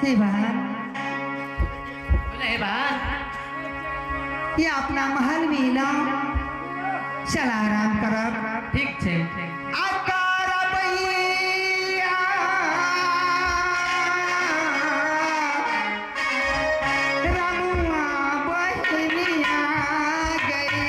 हे बहन, बोले हे बहन, ये अपना महल में एलहुँ, चल आराम करब। ठीक छै। आ करबैया रमुआ बहिनिया गई।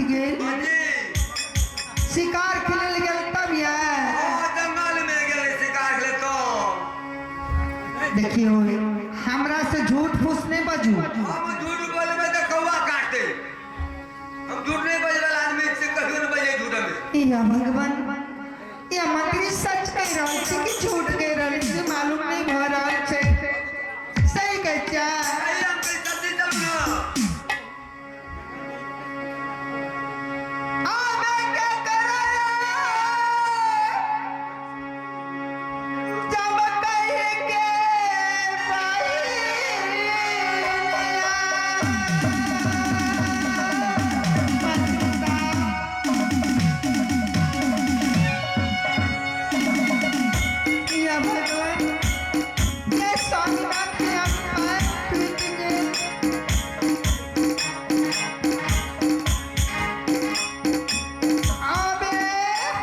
टूटि गेल। शिकार खेलै लए गेल तब ये जंगल में गेलै शिकार खेले तो। देखियो, हमरा से झूठ फूस नहीं बजू। हम झूठ बोलबै तऽ कौआ काटतै। हम झूठ नहीं बजबै वाला आदमी से, कहियो नहीं बजे झूठ हमें। या भगवान, या मंत्री सच कहि रहल छै कि झूठ कहि रहल छै, मालूम नहीं भऽ रहल छै। सही कहै छियै? सही हम कहै, जल्दी चलू ना। आबे के करे जब कहि के बहिनिया। या भगवान, ये स्वामीनाथ के हम पैर टूटि गेल। आबे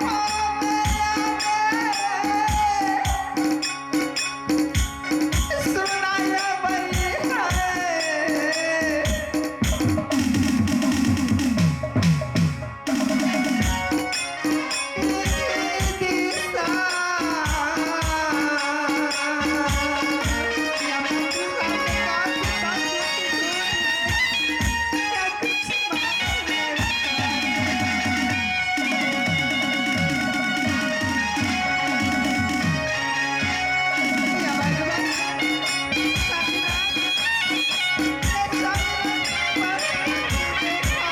आबे आबे सुनाया बई है। दिशा या मंत्री साहब के कान के पास या कुछ मालूम नहीं। या भगवान, स्वामीनाथ, ये स्वामीनाथ पर देखा।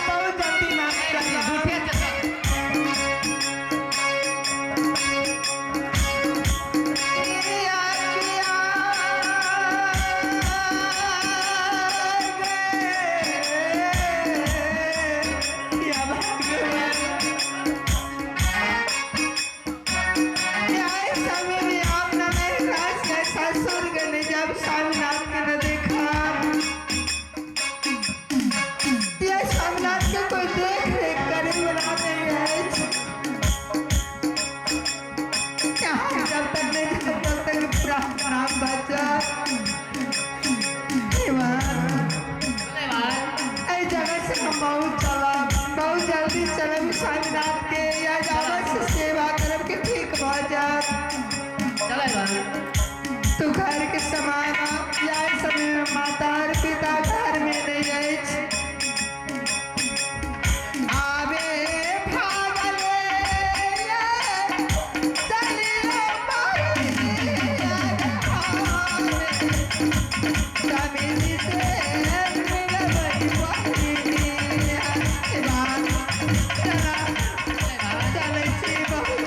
बहुत जल्दी मांग। झूठे चल। जब स्वामीनाथ के न देखा, ये स्वामीनाथ के कोई देख रेख करे वाला नहीं है। यहाँ जब तक नहीं जब तब तक प्राण बचा। हे माँ, बोले बहन। एहि जगह से हम बहुत चलब, बहुत जल्दी चलब स्वामीनाथ के या जाबत से सेवा करब के ठीक भऽ जायत। चले बहन। तू घर के समान जाय समय में माता और पिता घर में नहीं अछि। आबे भागले चलियो स्वामी से मिलबै बहिनिया। चला, चलै छी बहुत।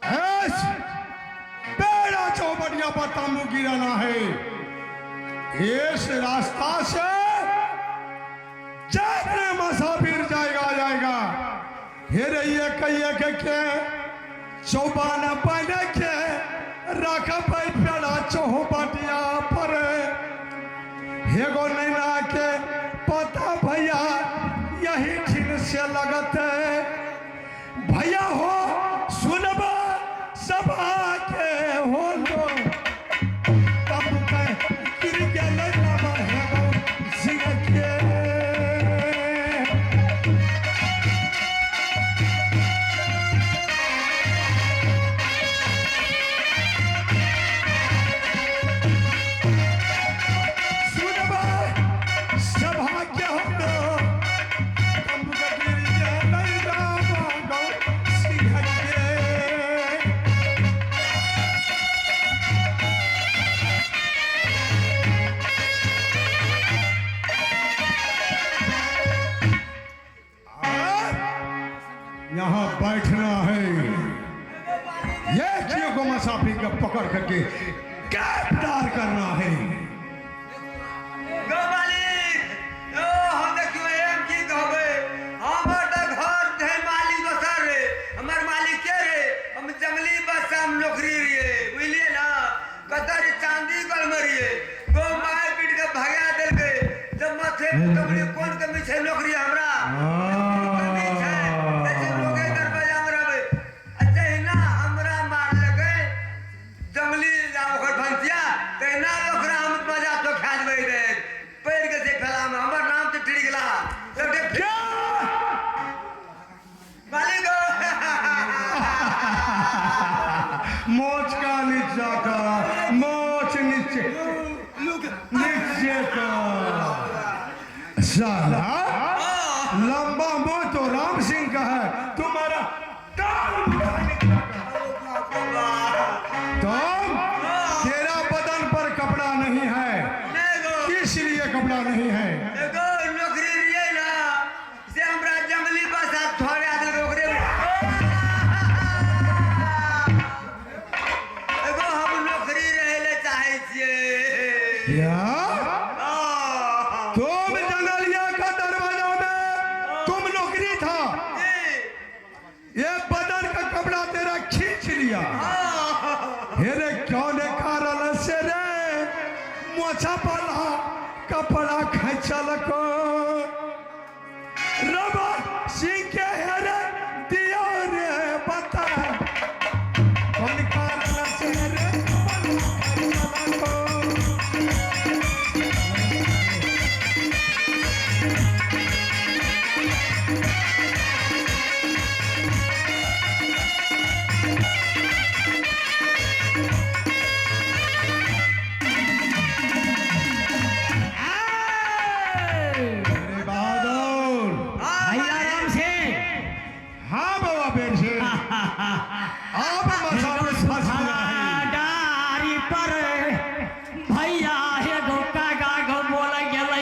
ऐस बेड़ा चौबटिया पर तंबू गिराना है। इस रास्ता से जितने मुसाफिर जाएगा जाएगा, फिर ये कहिए के चौबान बन के रख पेड़ा चौबटिया पर। हेगो नैना के पता भैया यही ठिन से लगत भैया हो, सुनबा सभा के हो लो तब के गिर गेलै बाबा हेगो सिंह के। सुनबा सभा के हो लो तब के गिर गेलै। करके गिरफ्तार करना है। गो मालिक, ओ हम देखियो एम की कहबै, हमर तऽ घर छै मालिक दोसर रे, हमर मालिक के रे, हम जंगली बच्चा में नौकरी रहिए, बुझलिए ना, कतऽ रे चांदीगढ़ में रहिए, गो मार पीट के भगा देलकै, जब माथे कमरी कोन कमी छै नौकरी हमरा, कमी छै, कहै छै लोके दरवाजा में रहबै, आ जहिना हमरा मारलकै जंगली आ ओकर भनसिया, तहिना ओकरा हम मजा तो खा देबै रे, पैर के छै फैलामे, हमर नाम तऽ टिर गेला सबटे। क्या? मालिक मोच का नीचा का मोच नीचे नीचे का साला, लंबा मुंह तो राम सिंह का है, तुम्हारा टांग उठा निकला का। तुम तेरा बदन पर कपड़ा नहीं है, नहि गो। किस लिए कपड़ा नहीं है? एगो नौकरी रहिए ना से हमरा जंगली बसा छोड़ा देलकै ओकरे। एगो हम नौकरी रहै लए चाहै छियै। क्या? हाँ। तुम जंगलिया का दरवाजा में तुम नौकरी था, जी। ये बदन का कपड़ा तेरा खींच लिया। हाँ। हेरे कौन कारण से रे मोछा पाला कपड़ा खींचल को रबा सिंह के हेरे दिया रे बता, कौन कारण से रे कपड़ा खींचल को? अरे बहादुर। भैया राम सिंह। हाँ बाबा बेर सिंह, आप मसाले फंस गया है। डारी पर भैया हे गो कागा गो बोल गेलै,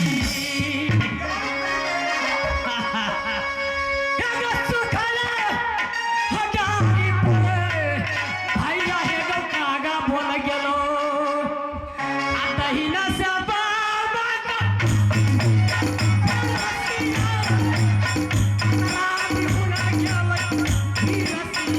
हे गो सुखल डारी पर भैया हे गो कागा बोल गेलो, आ तहिना से बाबा का राम हुना गेलै रसीना।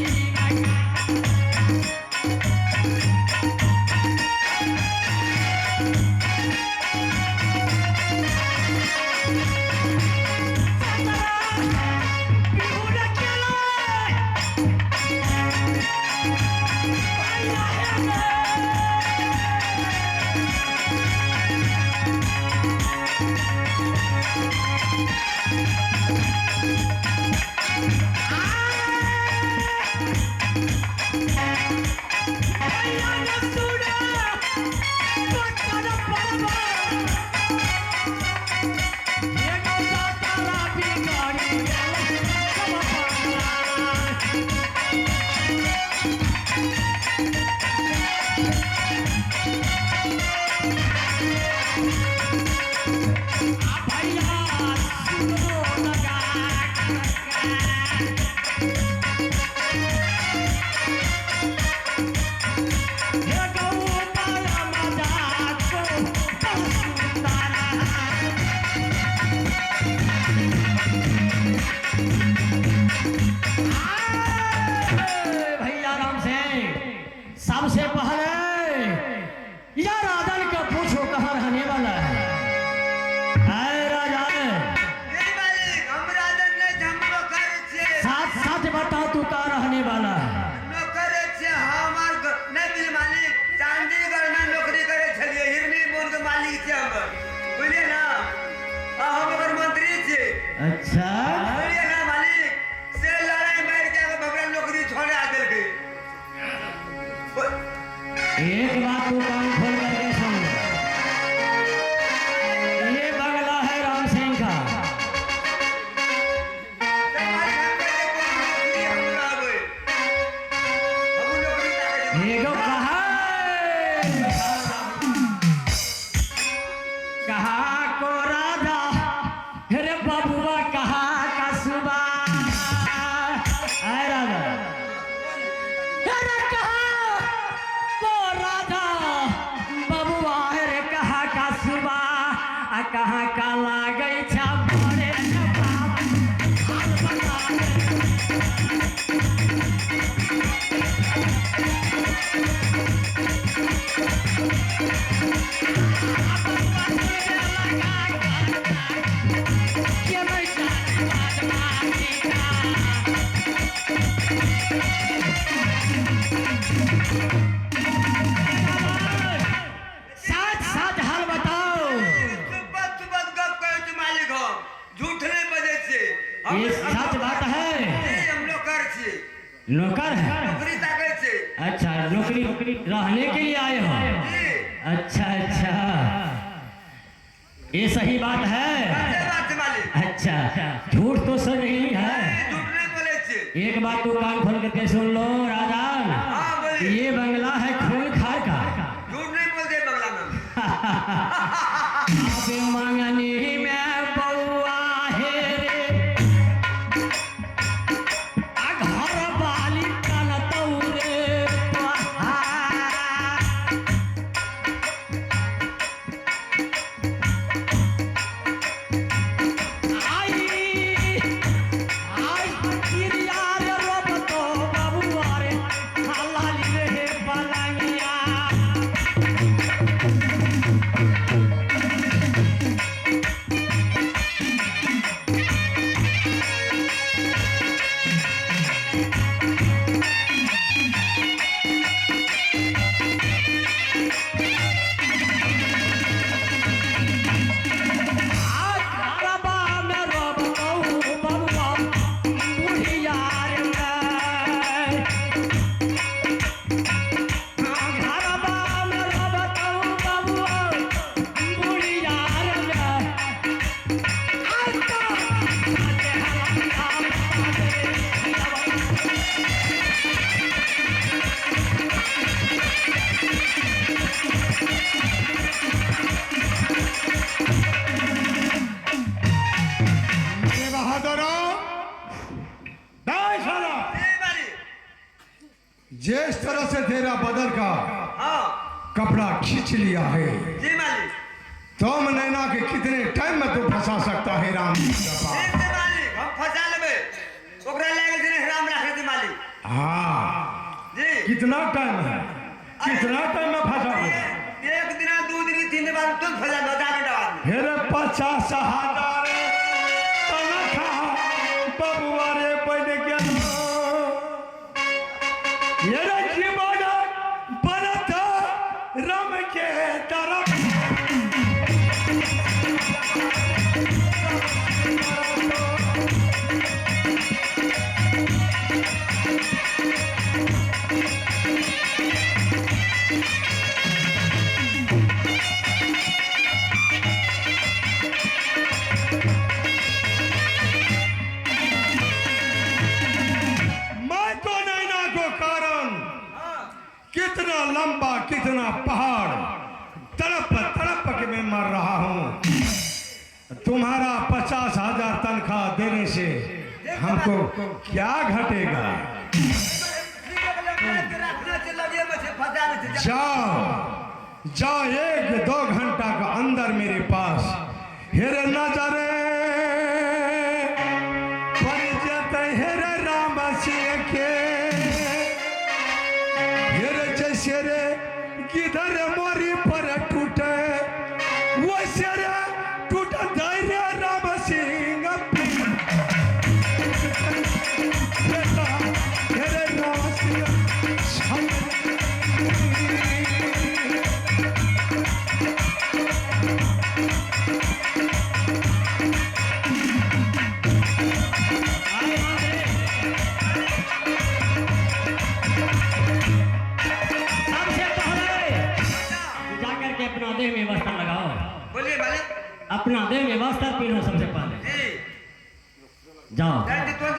भैया राम सिंह, सबसे पहले यार आदन का पूछो कहाँ रहने वाला है। आए राजा। जी मालिक, हम राजन नहि छी, हम नौकर छियै। साथ साथ बताओ तू कहाँ रहने वाला है। नौकर छियै हमर नहि बुझ मालिक, चंडीगढ़ में नौकरी करै छलियै, हिरनी मोन के मालिक छियै हमर, बुझलियै ना, आ हम ओकर मंत्री छियै। अच्छा। बुझलियै ना मालिक, से लड़ाई मारि के हमरा नौकरी छोड़ा देलकै। एक बात तू कान खोल करके सुन, ये बंगला है राम सिंह का। से मालिक, हम कहै कोन नौकरी हम रहबै, हम नौकरी चाहै छी। एगो कहा कहा को राजा रे बबुआ कहा कसुबा, आए राजा, अरे कहा को। नौकर है? नौकरी ताकै छी। अच्छा, नौकरी रहने के लिए आए हो? जी। अच्छा अच्छा, ये सही बात है? सच्चे बात छै मालिक। अच्छा, झूठ तो सर नहीं है? नहीं, झूठ नहीं बोले छी। एक बात तो कान खोल करके सुन लो राजान। हाँ, बोलिए। ये बंगला है खून खार का। झूठ नहीं बोलते बंगला में। अब मंगनी में बउआ हे रे, आ घर वाली कनतौ रे पहाड़। आई आज गिरिया रे रोबतो बबुआ रे, लाली रे पलंगिया। घरबा में रोबतौ बबुआ बुढ़िया रे मैं। घरबा में रोबतौ बबुआ बुढ़िया रे मैं। आता मेरे बहादुरों, दाएं साला। जी मालिक। जिस तरह से तेरा बदर का हाँ। कपड़ा खींच लिया है, जी मालिक। तुम नैना के कितने टाइम में तू फंसा सकता है राम जी के पास? ठीक छै मालिक, हम फंसा लेबै। ओकरा लागि छै ने राम राखै छै मालिक। हाँ। जी। कितना टाइम है, कितना टाइम में फंसा? एक दिन, 2 दिन, 3 दिन बाद तुम फंसा दो 4 घंटा बाद में। हेरे 50,000 तनखा बबुआ रे बन गेलो, हेरे जीवन बनत राम के तरफ। मैं तो नैना को कारण कितना लंबा कितना पहाड़ तड़प तड़प के मैं मर रहा हूं। तुम्हारा 50,000 तनख्वाह देने से हमको क्या घटेगा? रखना छै लगे में छै, फंसा लै छै। जाओ जाओ, 1-2 घंटा का अंदर मेरे पास हेरे नजरे पड़ जाते हेरे राम सिंह के, हेरे जैसे रे गिधर मोरी पर टूटे वैसे रे टूट धैर्य राम सिंह बेटा, हेरे राम सिंह। आए मंत्री, सबसे पहले जाकर के अपना देह में वस्त्र लगाओ। बोलिए मालिक। अपना देह में वस्त्र पहनो सबसे पहले। जी। जाओ। जल्दी।